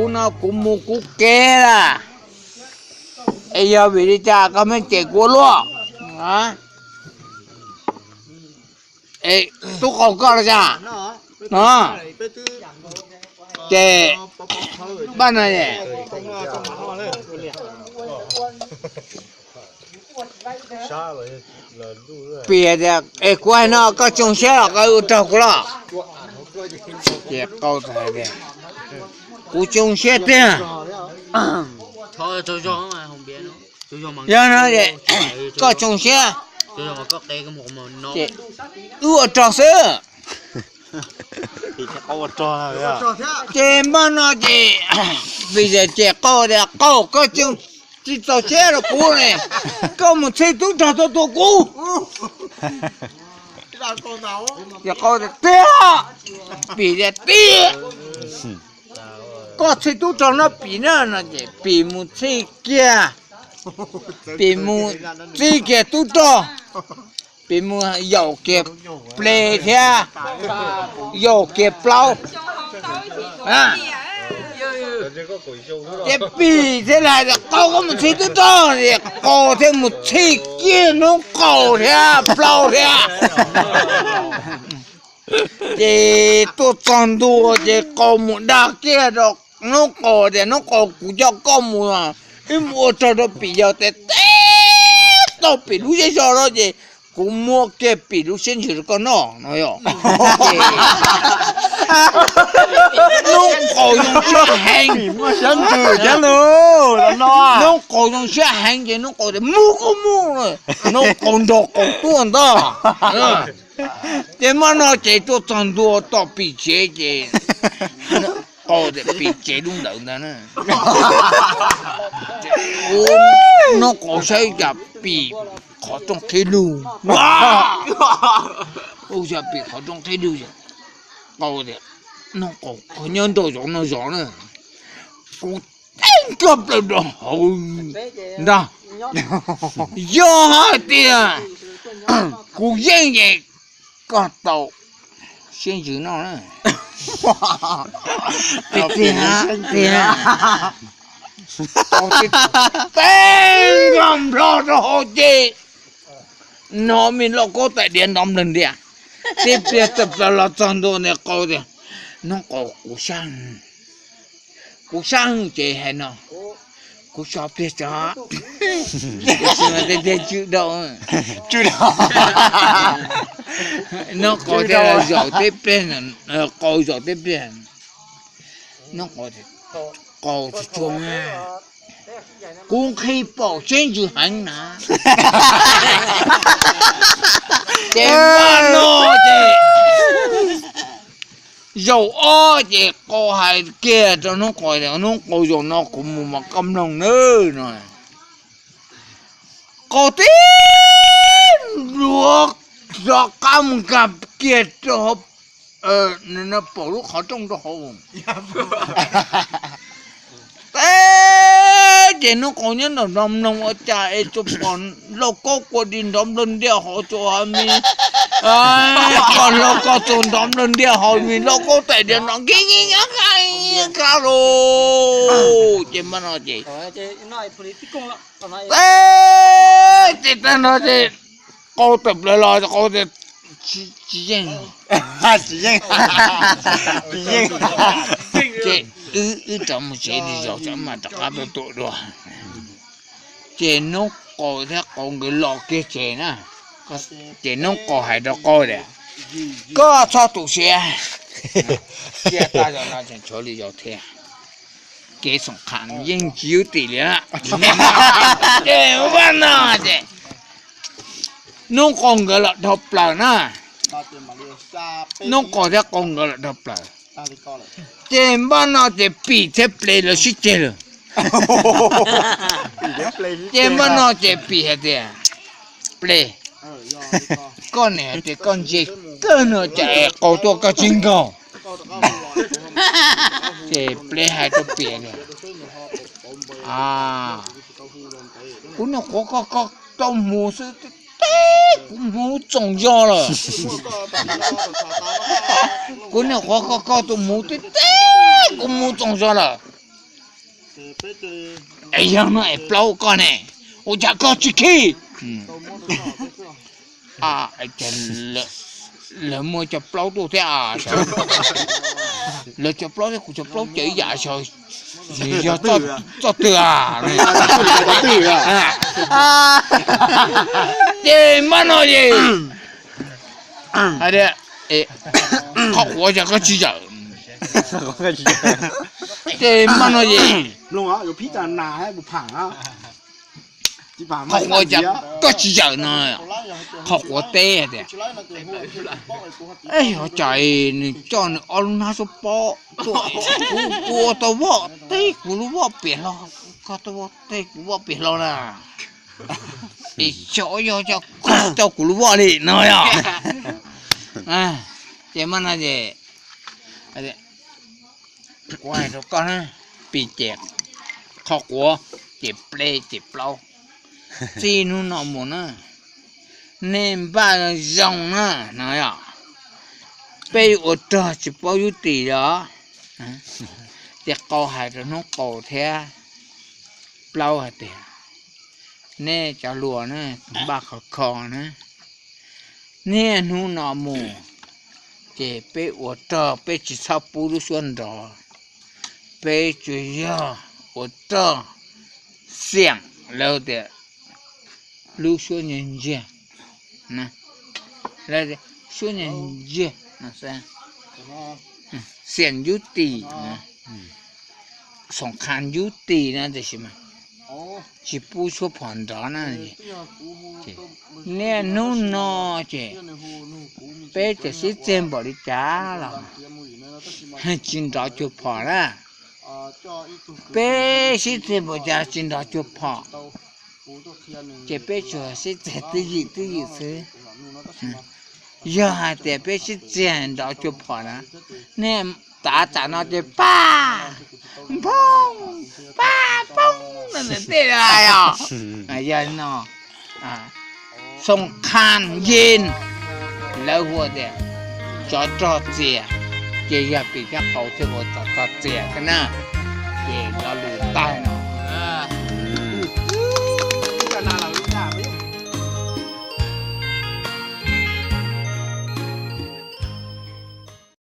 Kuv no kuv mus kuv kev lawm, es yog vim li cas koj pheej cem kuv ua luaj? Tub qaug koj los cas no? Ces pab no Pim tias, es kuv hais no koj tsoo siab los koj ua rog kuv los? Ces qau hais tias, kuv tsoo siab tiag. Yog no es koj tsoo siab, ces wb ua rog xwb. Ces npaj no ces Pim ces qau tias, qau, koj tsis txaus siab rau kuv ne, koj mus txhij tub rog tuaj tua kuv. Ces qau tias, tiag. Pim tias, tiag. Koj txhij tub rog no Pim na no ces Pim mus txhij kiag, Pim mus txhij kiag tub rog, Pim mus yaum kiag ples thiab yaum kiag plaub. Ces Pim thiaj li hais tias, qau, koj mus txhij tub rog, qau thiaj mus txhij kiag noob qaus thiab plaub thiab. Ces tuaj txog ntua ces qau mus dag kiag rau noob qaus tias, noob qaus, kuv coj koj mus, wb mus ua rog rau Pim yog tias teb tau Pim lub siab zog no ces kuv muab kiag Pim lub siab ntsws rau koj noj no yom. Noob qaus zoo siab heev, noob qaus zoo siab heev ces noob qaus tias, mus kuj mus. Noob qaus nrog qau tuaj ntag. Ces npaj no ces tuaj txog ntua tom Pim tsev ces qau tias, Pim tsev lub ntawd ntag na. Noob qaus saib cas Pim qhov rooj qhib lug. Ua cas Pim qhov rooj qhib lug? Qau tias, noob qaus, koj nyob nraum zoov no zov na, kuv teb koj plaws rau hauv ntag. Yog hais tias kuv yeej ces koj tau siab ntsws noj na. Tiag, tiag. Teb nrog nplho rau hauv ces hnov me lauj kaub tais diav nrov nplawg ntias. Tib pliag tawm plaws los txog ntua ntawd qau tias, noob qaus, kuv sab, kuv sab ces hais no, kuv so pliag tso, kuv tsis mas tiag tiag tsw dau, tsw dau. Noob qaus thiaj zaum tib pliag, qau zaum tib pliag. Noob qaus, qau tsis tshua, kuv nqhis paum siab ntsws heev na. Ces npaj no ces zaum ob ces qau hais kiag rau noob qaus tias, noob qaus, zaum no kuv mus mas koj mloog nawb no. Qau tib npluav rov qab mus nkag kiag rau hauv, paum lub qhov rooj rau hauv. Teb ces noob qaus nyob nraum no mloog ua cas es tsuas pom lauj kaub kua dis nrov nplawg ntiaj hauv, tsuas pom lauj kaub txuas nrov nplawg ntiaj hauv, me lauj kaub tais diav nrov nkig nkig nkag nkag nkag lauj. Ces npaj no ces, teb ces tag nrho ces qau tawm plaws los, qau tias, tsis yeej, tsis yeej, tsis yeej, ces wb, wb rov mus tsev li zaum tsam mam rov qab tuaj tua dua. Ces noob qaus thiab qau nkawd los kiag tsev na, ces noob qaus hais rau qau tias, koj txhob tu siab, tsiaj tag zog no tseem tshuav li zaum thiab, kev xoom qham yeej tsis yub tim li na. Ces ua no ces noob qaus nkawd los dhau plaws na, noob qaus thiab qau nkawd los dhau plaws. Ces npaj no ces Pim thiab Ples lawv sib ceg lawm. Ces npaj no ces Pim hais tias, Ples, koj niam hais tias koj ntse kawg no cas es qau tuaj koj tsis nkaug? Ces Ples hais rau Pim tias, kuv niam qhuav koj, koj tus hmuv xwb tib teb kuv hmuv txoos zog lawm. Kuv niam qhuav koj, koj tus hmuv tib teb kuv hmuv txoos zog lawm. Es yog no es plaub koj ne, ua cas koj tsis khib? Lawv muaj cov plaub tuaj thiab, lawv cov plaub thiab kuv cov plaub cawm ib yam xyov yog txoj twg. Ces mab no es, hais tias, qhov quav yog koj tsis zawm. Ces mab no es, qhov quav yog koj tsis zawm no. Qhov quav teb tias, yog cas nws coj nws ob lub hnab suab pob tuaj, kuv ua tau voj teb kuv lub voj piam hlo, koj tau voj teb kuv voj piam hlo na. Es xyov yog cas koj tsis tau kuv lub voj li no yom. Ces mab no es, kuv hais rau koj na, pis ces qhov quav ces pleb ces plaub. Txij hnub no mus na, nej npaj zoo na no yom. Peb ua rog tsis paub yub tis os. Ces qau hais rau hnub qau thiab plaub hais tias, nej cov hluas na, npaj khov kho na, niaj hnub no mus ces peb ua rog peb tsis txhob pub lub suab nrov, peb tsuas yog ua rog xiam, lawv tias lub suab nyiag ntsiag, suab nyiag ntsiag, xiam yub tis, xoom kha yub tis na, tiam sis mas tsis pub suab phom nrov na. Niaj hnub no ces peb txawm sib txiag npaum li cas los tsis nrov cuag phom na. Peb sib txiag npaum cas tsis nrov cuag phom, ces peb tsuas sib txiag twj ywm twj ywm xwb. Yog hais tias peb sib txiag nrov cuag phom na, nej tav tam no ces pab npoo, pab npoo no tej os. Yog no, xoom kha yeej, lawv hu tias tsov rog txias, ces yog pim thiab qau thiaj ua tsov rog txias thiab na. Ces lo lus tag no.